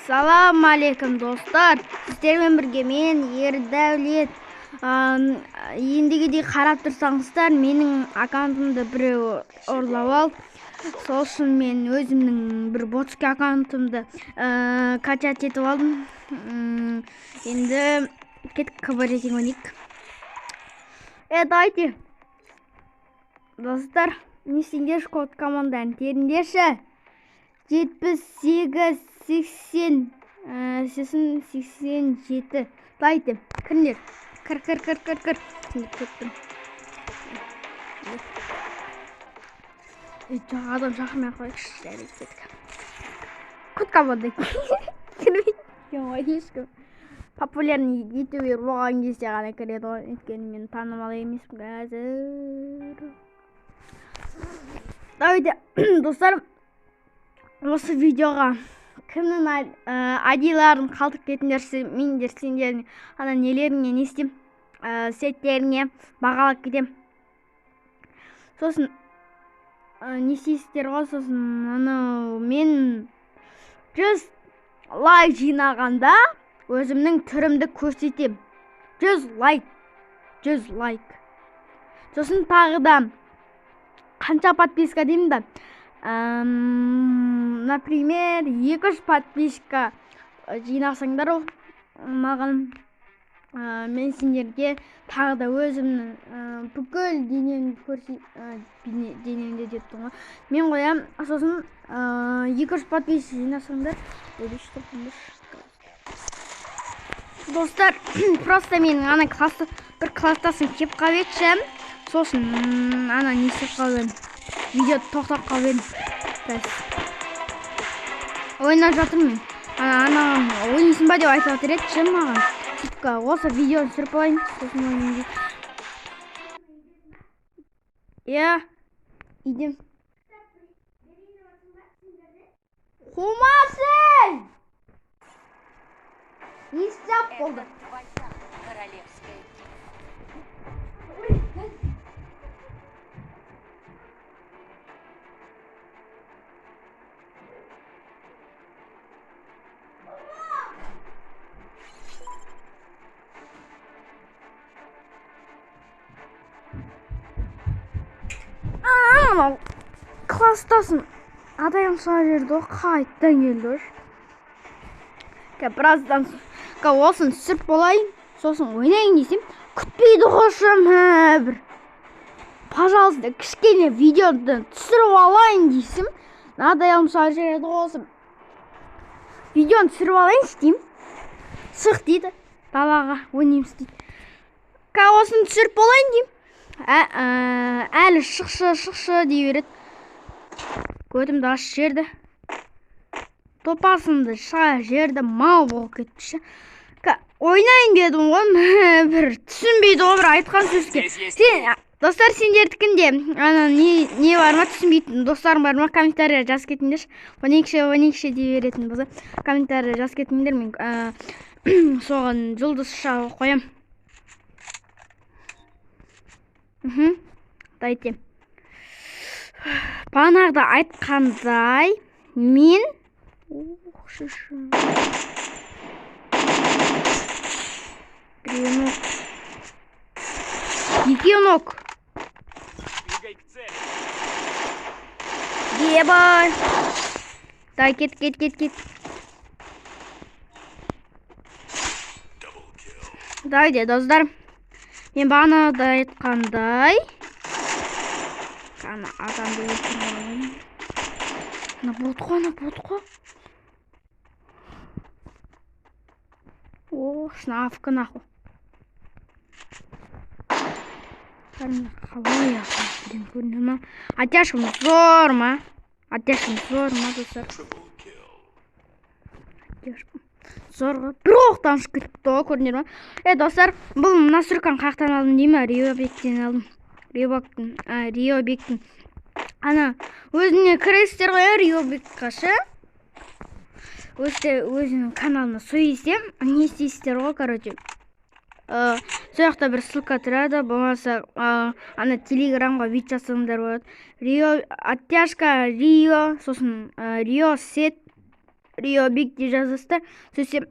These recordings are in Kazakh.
Ассалаумағалейкум, достар! Сіздермен бірге мен, Ердәулет. Ендігідей қарап тұрсаңыздар, менің аккаунтымды біреу ұрлап алды. Сол үшін мен өзімнің бір ботский аккаунтымды качать етіп алдым. Енді кеттік, КБ рейтинг ойнайық. Давайте. Достар, не істеңдерші, код команданы теріңдерші. 78, 80, сосын 87. Давайте, кіріңдер. Кір, кір, кір, кір, кір. Сендер кеттім. Жоқ, адам шақырмай ақ қояйықшы. Жарайды, кеттік. Код команда кірмейді екен ғой ешкім. Популярный ютубер болған кезде ғана кіреді ғой. Өйткені мен танымал емеспін қазір. Давайте, достар, осы видеоға кімнің айдиларын қалдырып кетіңдерші, мен де сендердің ана нелеріңе не істеймін, сеттеріңе бағалап кетемін. Сосын не істейсіздер ғой, сосын анау мен 100 лайк жинағанда өзімнің түрімді көрсетемін. 100 лайк, 100 лайк. Сосын тағы да қанша подписка деймін да, например, 200 подписка жинасаңдар ол маған, мен сендерге тағы да өзімнің бүкіл денемді денемді деп тұрмын ғой. Мен қоямын. Сосын 200 подписка жинасаңдар, үш тоқсан үш. Достар, просто менің ана класста бір класстасым келіп қалып еді ше. Сосын ана не істеп қалып едім, видео тоқтап қалып едім. Ойнап жатырмын мен. Ана ойнайсың ба деп айтып жатыр еді ше маған. Сөйтіп осы видеоны түсіріп алайын, сосын ойнаймын дейді. Иә, идем. Қумасын! Не істеп болды? Королевская. Анау класстасым адам шыға жерді ғой, қайтадан келді ғой. Біраздан осыны түсіріп болайын, сосын ойнайын десем, күтпейді ғой бір. Пожалуйста, кішкене видеоны түсіріп алайын десем, мынадай шыға жерді ғой осы. Видеоны түсіріп алайыншы деймін. Шық дейді, далаға ойнаймыз дейді. Осыны түсіріп болайын деймін. Әлі шықшы, шықшы дей береді. Көтімді ашып жіберді. Топасымды шыға жерді, мал болып кетті ше. Ойнайын дедім ғой, бір түсінбейді ғой бір айтқан сөзге. Сен, достар, сендердікінде ана не бар ма, түсінбейтін достарың бар ма, комментария жазып кетіңдерші. Ойнайықшы, ойнайықшы дей беретін болса, комментария жазып кетіңдер, мен соған жұлдыз шағып қоямын. Давайте. Бағанағыда айтқандай, мен Ух, шышы. Біреуін ок. Екеуін ок. Ебай. Давай, кет, кет, кет, кет. Давайте, достар. Мен бағанағыда айтқандай, ана адамды өлтіріп алайын. Ана бот қой, ана бот қой. О, шнафка нахуй. Қалай ақын көріне ма? Оттяжкам зор ма? Оттяжкам зор ма, достар? Оттяжкам зор ғой. Бір оқтан ұшып кетіпті ғой, көрдіңдер ма? Достар, бұл настройканы қаяқтан алдым деймін ме? Риобектен алдым. Риобектің. Ана, өзіне кіресіздер ғой, Риобекке ше? Өзінің каналына сөйлесем, не істейсіздер ғой, короче. Сол жақта бір ссылка тұрады, болмаса, ана телеграмға вид жасаңдар болады. Рио, оттяжка, Рио, сосын, Рио сет. Риобик деп жазасыздар. Сөйтсем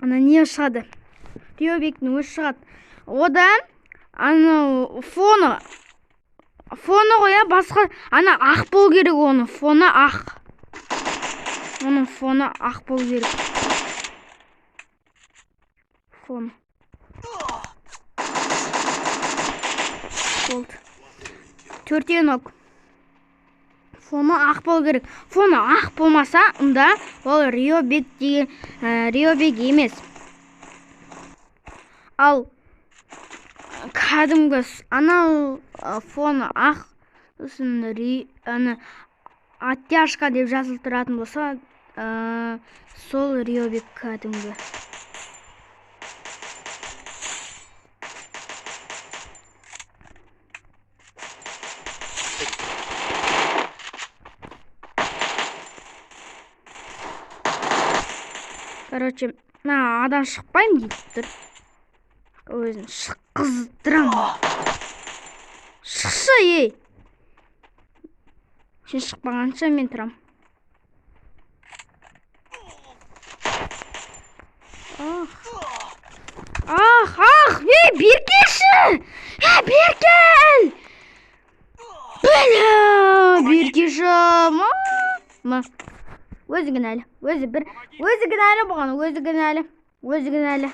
ана не шығады? Риобиктің өзі шығады. Одан анау фоны ғой, иә, басқа ана ақ болу керек, оның фоны ақ. Оның фоны ақ болу керек. Фон. Болды. 4 нок. Фоны ақ болу керек. Фоны ақ болмаса, онда ол Риобик деген, Риобик емес. Ал кәдімгі анау фоны ақ, сосын ана оттяжка деп жазылып тұратын болса, сол Риобик кәдімгі. Короче, мына адам шықпаймын дейді тұр. Өзін шыққыздырамын. Шықшы, ей! Сен шықпағанша мен тұрам. Ах. Ах, ах, ей, бері келші! Ей, бері кел! Бля, бері келші! Ма. Өзі кінәлі, өзі бір, өзі кінәлі бұған, өзі кінәлі, өзі кінәлі,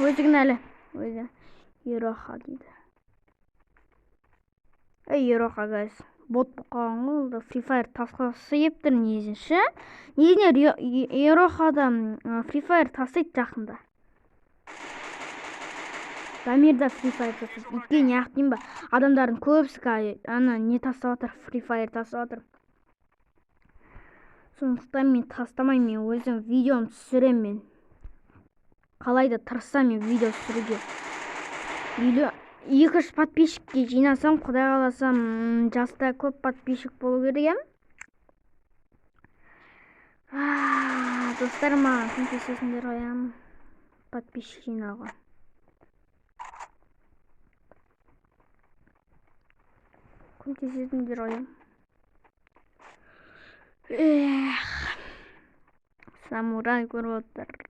өзі кінәлі, өзі. Ероха дейді. Ей, Ероха, guys, бот болып қалған ғой, ол да Free Fire тасқасы еп тұр негізінше ше. Негізінен Ерохада Free Fire тасиды жақында. Дамир да Free Fire тасиды. Өйткені неғып деймін ба, адамдардың көбісі қазір ана не тастап жатыр, Free Fire тастап жатыр. Сондықтан мен тастамаймын, мен өзім видеом түсіремін мен. Қалай да тырысамын мен видео түсіруге. 200 подписчикке жинасам, Құдай қаласа, жаста көп подписчик болу керек, иә? Достар, маған көмектесесіңдер ғой, иә? Подписчик жинауға. Көмектесесіңдер ғой, иә? Эх, самурай көріп отырып,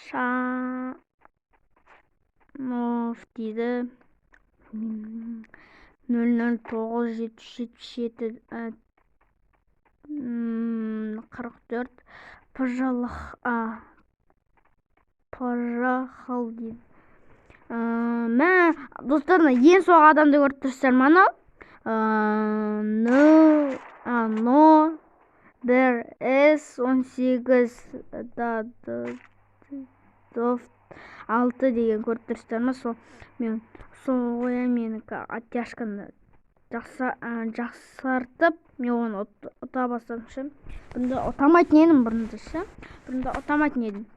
Шанов дейді. Нөл нөл тоғыз жеті жетпіс жеті, қырық төрт, пыжахыл дейді. Мә, достар, мына ең соңғы адамды көріп тұрсыздар ма анау? Но, бір, С, он сегіз, да, д, д, алты деген көріп тұрсыздар ма? Сол, мен, сол ғой, менікі оттяжканы жақсартып, мен оны ұта бастадым ше. Бұрында ұтамайтын едім, бұрында ше. Бұрында ұтамайтын едім.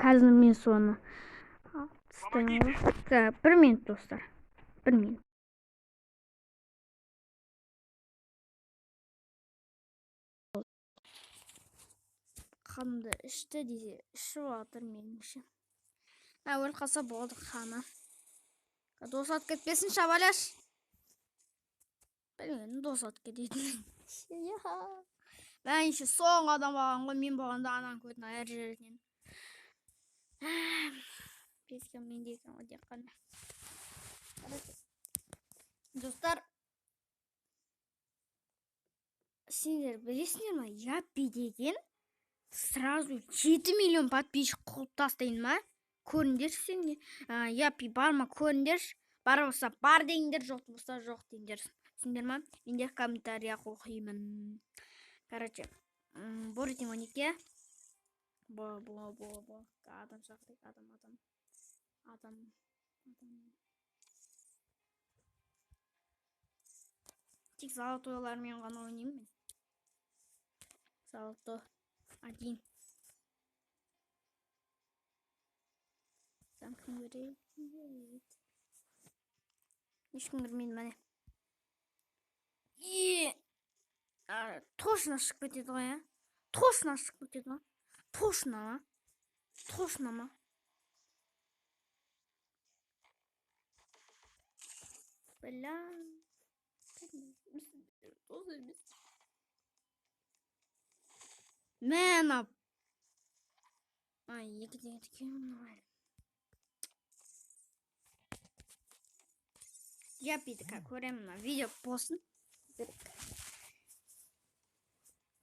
Қазір мен соны тастаймын ғой. Так, бір минут, достар. Бір минут. Қанымды ішті десе, ішіп жатыр меніңше. Өліп қалса болды қаны. Дос атып кетпесін, шабаляш. Білмедім, дос атып кететінін. Мен еще соңғы адам болған ғой, мен болғанда ананың көтін айырып жіберетін едім. Беске мен де екен ғой тек қана. Достар, сендер білесіңдер ма, Яппи деген сразу 7 миллион подписчик қылып тастайын ма? Көріңдерші сендер. Яппи бар ма, көріңдерші. Бар болса бар деңдер, жоқ болса жоқ деңдер. Түсіндер ма? Мен де комментария оқимын. Короче, Боритин он екі. Бо, бо, бо, бо. Адам шақырайық, адам, адам. Адам, адам. Тек золотойлармен ғана ойнаймын мен. Золото 1. Там кім көреді? Ешкім көрмейді міне. И, точно шығып кетеді ғой, ә? Точно шығып кетеді ма? Точно ма? Точно ма? Бля. Дос емес. Мә, мынау. Ай, екі де екен мынау. Я бүйтіп көремін, мына видео болсын.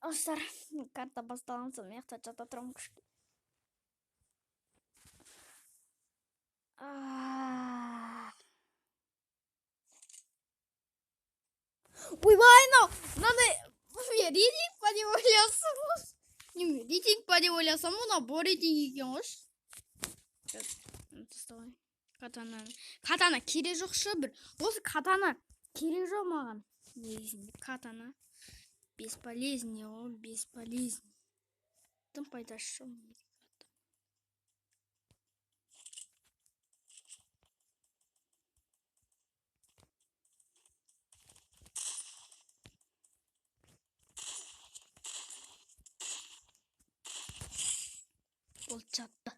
Достар, карта басталған соң мына жақта жата тұрамын күшті. Ойбай, мынау мынандай мен рейтинг па деп ойласам, неме рейтинг па деп ойласам, мынау бо рейтинг екен ғой. Тастабай. Катана. Катана керек жоқ шы бір. Осы катана керек жоқ маған. Негізінде катана бесполезный ғой, бесполезный. Тым пайдасы жоқ негізі. Ол жатты.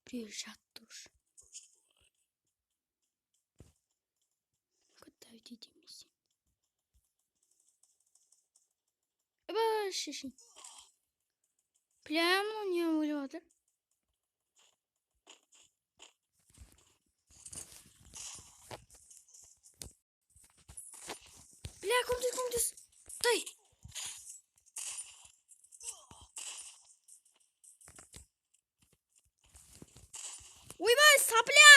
Біреу жатты уже. Давайте демесем. Эба, шешін. Бля, мынау не ойлап жатыр? Бля, көмектес, көмектес. Тай. Ойбай, сопля!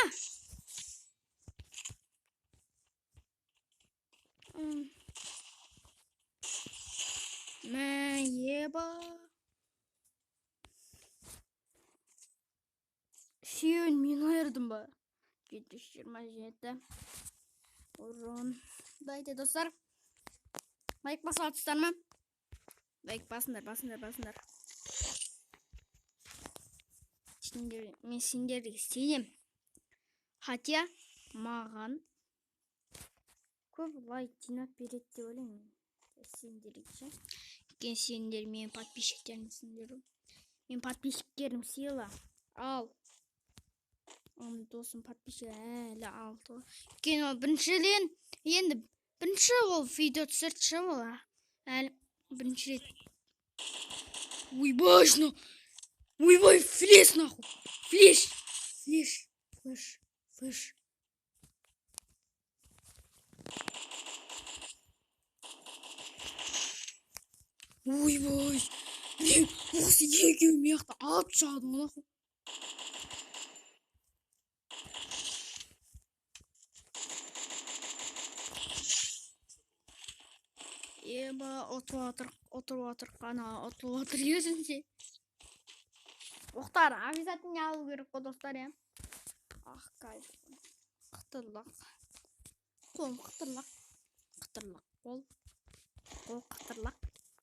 Мә, еба. Сүйеуін мен айырдым ба? 727. Урон. Давайте, достар. Лайк басып жатсыздар ма? Лайк басыңдар, басыңдар, басыңдар. Сендер, мен сендерге сенем. Хотя маған көп лайк жинап береді деп ойлаймын. Сендерге ше. Өйткені сендер менің подписчиктерімсіңдер. Менің подписчиктерім сила. Ал. Оның досым подписчик әлі алты. Өйткені ол біріншіден, енді бірінші ол видео түсірді ше ол. Әлі бірінші рет. Ойбай, шно. Ойбай, флеш нахуй. Флеш. Флеш. Флеш. Флеш. Ойбай. Блин, осы екеуі мына жақта алып шығады ғой нахуй. Еба, ұтып жатыр, ұтып жатыр, қана ұтылып жатыр өзінше. Оқтар обязательно алу керек қой, достар, иә. Ах, кайф. Қытырлақ. Қолым қытырлақ. Қытырлақ қол. Қол қытырлақ.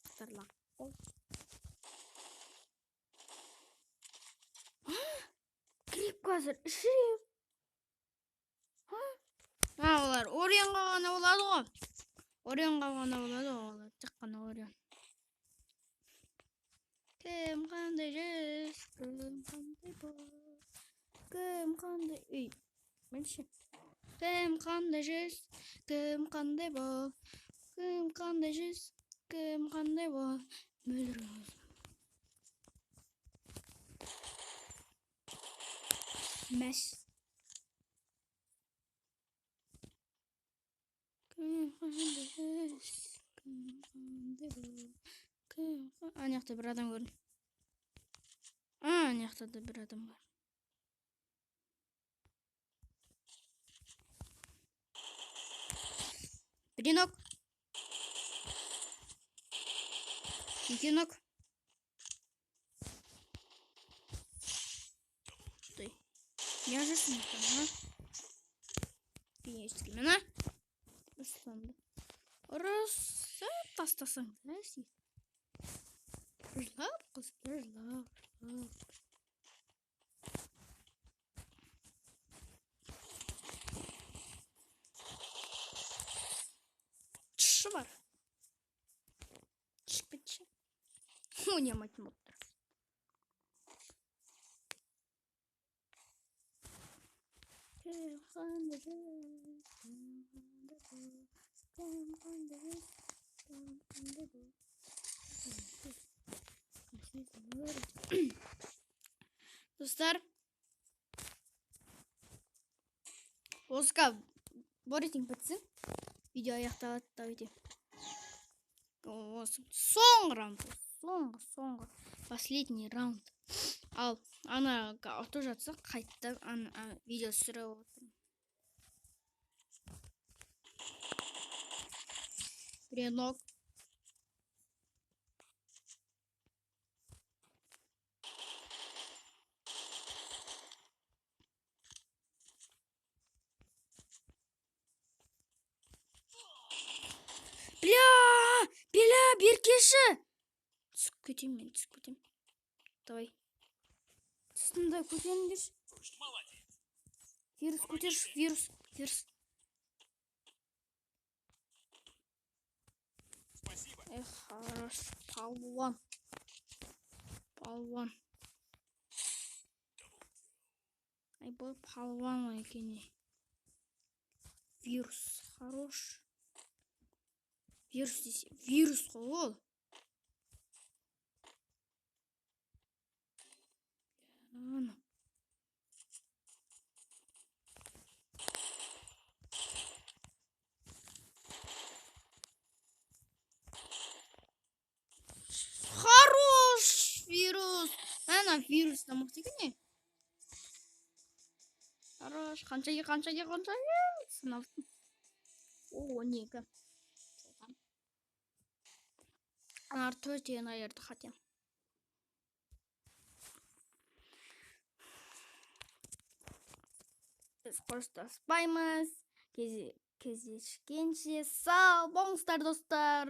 Қытырлақ қол. Клип қазір үшеу. А, олар Орионға ғана болады ғой. Орионға ғана болады ғой олар. Тек қана Орион. Кім қандай жүз, кім қандай бол, кім қандай үй, бірінші. Кім қандай жүз, кім қандай бол, кім қандай жүз, кім қандай бол, мөлдір көз. Мәс. Кім қандай жүз, кім қандай бол, кім ана жақта бір адам көрдім. Ана жақта да бір адам бар. Бір нок. Екі нок. Стой. Я же смутно, а? Есть имена. Ұрсаңды. Ұрысып тастасаң, да, сен? Жылап, қыз, жылап, жылап. Тішы бар. Тішіп кетші. Ойнамайтын болып тұр. Достар. Осыға рейтинг бітсін. Видео аяқталады, давайте. Осы соңғы раунд. Соңғы. Последний раунд. Ал, ана ұтып жатса, қайтадан ана видео түсіріп отырмын. Бренок. Бля, бля, беркеші. Түсіп кетемін мен, түсіп кетемін. Давай. Түстім да, көтеріңдерші. Вирус көтерші, вирус, вирус. Эх, хорош, палуан. Палуан. Ай, бұл палуан екен. Вирус, хорош. Вирус десе, вирус қой ол. Ана. Хорош вирус. Ана вирус мықты екен не? Хорош. Қанша ел, қанша ел, қанша ел? Сынаптым. О, 12. Аналар төртеуін айырды хотя. Біз қоштаспаймыз. Кездескенше сау болыңыздар, достар.